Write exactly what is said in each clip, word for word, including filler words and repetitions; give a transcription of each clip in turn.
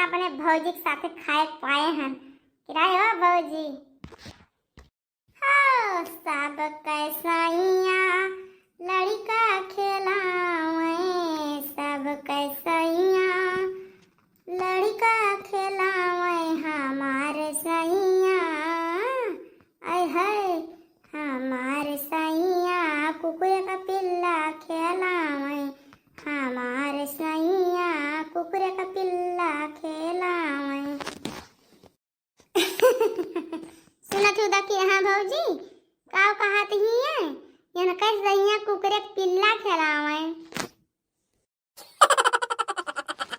अपने भौजी के साथे खाए के पाए हन। कि रहे हो भौजी? हो, सब कैसैया लड़िका खेलावै, सब कैसैया लड़िका खेलावै हमार सैया। ऐ है हमार सैया, कुकुर का पिल्ला खेलावै हमार सैया, कुकुर का पिल्ला खेलावै। सुनत हूँ दा कि हाँ भौजी, काव कहत ही है? यन कैसैया कुकुरे के पिल्ला खेलावै।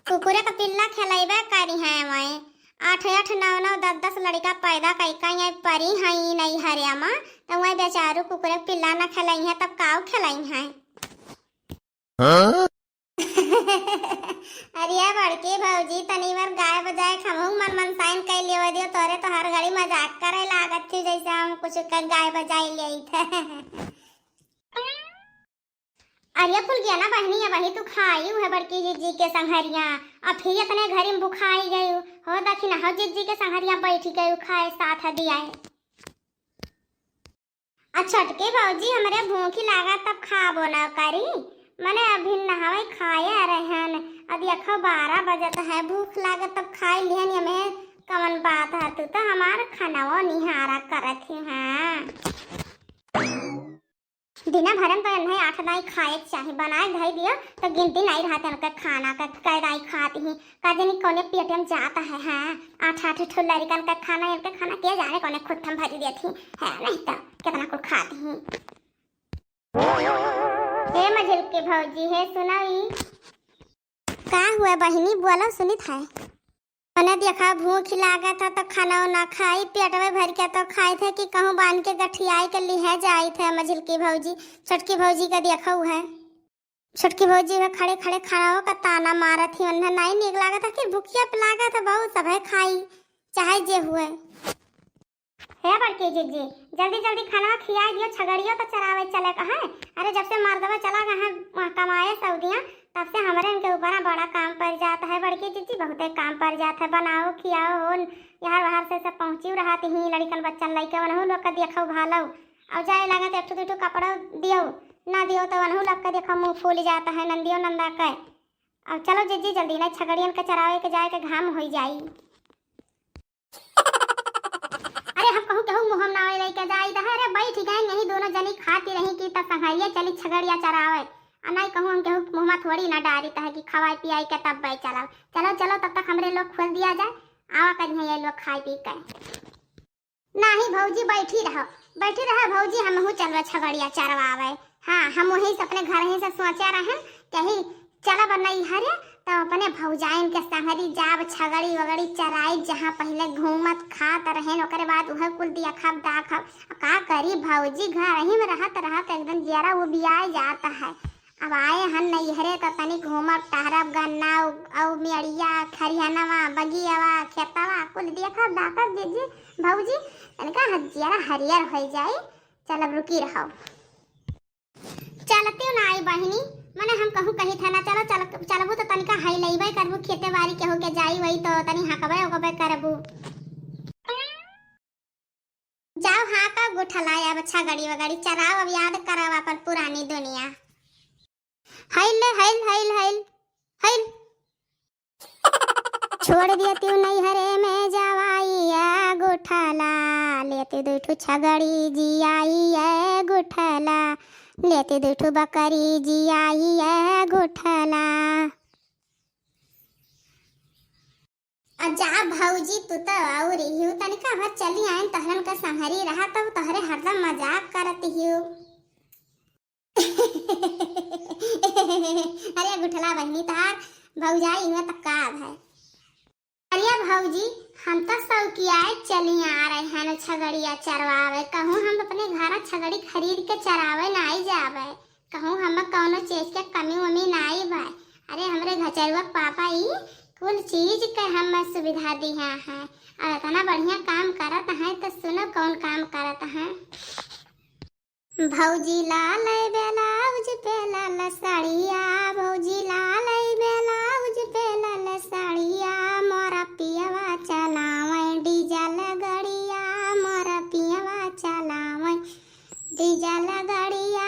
कुकुरे के पिल्ला खेलैबे करी हैं वै। आठ आठ, नौ नौ, दस दस लड़िका पैदा कई कई परी हैं ई नैहरिया मा, त वै बेचारू कुकुरे के पिल्ला न खेलई हैं, तब काव खेलई हैं? हाँ? अरे बड़की भौजी, तनी बार गाय बजाए के हमहू मन मनसाइन कइ लेवे दियो, तोरे तो हर घड़ी मजाक करे लागत थी, जैसे हम कुछ क-, गाय बजाई लेई थे। अरे कुल गया ना बहिनी, अबही तू खाई है बड़की जिज्जी के संघरिया, और फिर इतने घरी में भुखाई गई हो, देखी ना हो जिज्जी के संघरिया बैठी गई खाए साथ दिया। आ छोटकी भौजी, हमरे भूखी लागत तब खाबो न करी, मने अभी नहावे खाए आ रहन, अब देखो बारह बजत है, भूख लागत तब खाई लिहन, यमे कवन बात है, तू तो हमार खानाओ निहारा करत ही हैं। दिना भरन पर इन्हें आठ दाई खाए के चाही, बनाए धई दियो तो गिनती नहीं रहत इनके खाना का, कै दाई खात ही, का जनी कौने पेट में जात है, हैं? आठ आठ ठो लड़िकन का खाना, इनके खाना के जाने कौने खुट्ठम भरी देत ही, है नहीं तो कितना कुल खात ही। हे मझिल के भौजी, हे सुनाई। का हुआ बहिनी, बोलो सुनित है। मने देखा भूख लागत है तो खाना ना खाई, पेटवे भर के तो खाई थे कि कहूँ बांध के गठियाई के लिहे जाई थे मझिल की भौजी, छोटकी भौजी का देखा हुआ है। छोटकी भौजी वे खड़े खड़े खानाओ का ताना मारत ही, उन्हें नाई नीक लागत है कि भूखिया पे लागत है बहुत, सभे खाई चाहे जे हुए। हे बड़की जिज्जी, जल्दी जल्दी खाना खियाई दियो, छगड़ियो तो चरावे चले का है। अरे जब से मर्दवा चला गए हैं वहाँ कमाए सऊदिया, तब से हमरे इनके ऊपर बड़ा काम पड़ जाता है बड़की जिज्जी, बहुते काम पड़ जाता है। बनाओ खियाओ हो, यहाँ बाहर से सब पहुँची रहत ही लड़िकन बच्चन लइके, उन्हों लोग का देखो भालो, और जाए लगे तो एक ठो दू ठो कपड़ा दियो, ना दियो तो उन्हों लोग का देखो मुँह फूल जाता है नंदियो नंदा के। अब चलो जिज्जी जल्दी, नहीं छगड़ियन के चरावे के जाए के घाम होई जाई। अरे हम कहूँ केहू मुँह ना लेके जाई त, अरे बैठ गए यही दोनों जनी खाती रही कि त संघरिया चली छगड़िया चरावे। आ नहीं कहूँ हम केहू मुँह में थोड़ी ना डारी त है कि खवाई पियाई के तब बै चलो। चलो चलो तब तक हमरे लोग खोल दिया जाए, आवा करिए ये लोग खाई पी के। नाही भौजी, बैठी रहो, बैठी रहो भौजी, हमहू चलबे छगड़िया चरवावे। हाँ, हम वहीं से अपने घर ही से सोचे रहन, कही चलब नैहरे, तो अपने भौजाइन के संगरी जाब छगड़ी वगड़ी चराई, जहाँ पहले घूमत खात रहन, ओकरे बाद उहे कुल दिया खाब दा खाब। का करी भौजी, घर ही में रहत रहत एकदम जियरा उबियाए जात है। अब आए हन नैहरे त तनी घूमब टहरब, गन्ना उ-, अउ मेड़िया, खरिहनवा, बगियवा, खेतवा, कुल देखब दाकब जिज्जी भौजी, तनिका ह-, जियरा हरियर होइ जाई। चल अब रुकी रहो। चलते ना आई बहिनी, मने हम कहूँ कही था ना, चलो चल, चलबू तो तनिका हई लइबे करबू, खेते बारी केहू के जाई वही तो तनी हकबे ओकबे करबू। जाओ हाँ का गुठला, अब छगड़ी वगड़ी चराओ, अब याद कराओ अपन पुरानी दुनिया। हइल, हइल, हइल, हइल, हइल। छोड़ दिया तू नैहरे में जवाई ए गुठला, लेती दुई ठो छगड़ी जियाई ए गुठला, लेती दुई ठो बकरी जियाई ए गुठला। आ जा भौजी, तू तो और ही तनिका भर चली आइन, तहरन का संहरी रहा, तब तहरे हरदम मजाक करत हियो। अरे गुठला बहिनी, तहार भौजाई हुआ त का है? अरे भौजी, हम तो सौकियाए चली आ रहे हैं छगड़िया चरवावे, कहूँ हम अपने घर छगड़ी खरीद के चरावे ना आई जावे। कहूँ हम कौनो चीज के कमी वमी नाई बा। अरे हमरे घचरुआ के पापा ई कुल चीज के हम सुविधा दिहा हैं। और इतना बढ़िया काम करत हैं तो सुनो कौन काम करत हैं। भौजी लाल ब्लाउज पे लाल साड़िया, भौजी लाल ब्लाउज पे लाल साड़िया, मोरा कटी जाला गड़िया,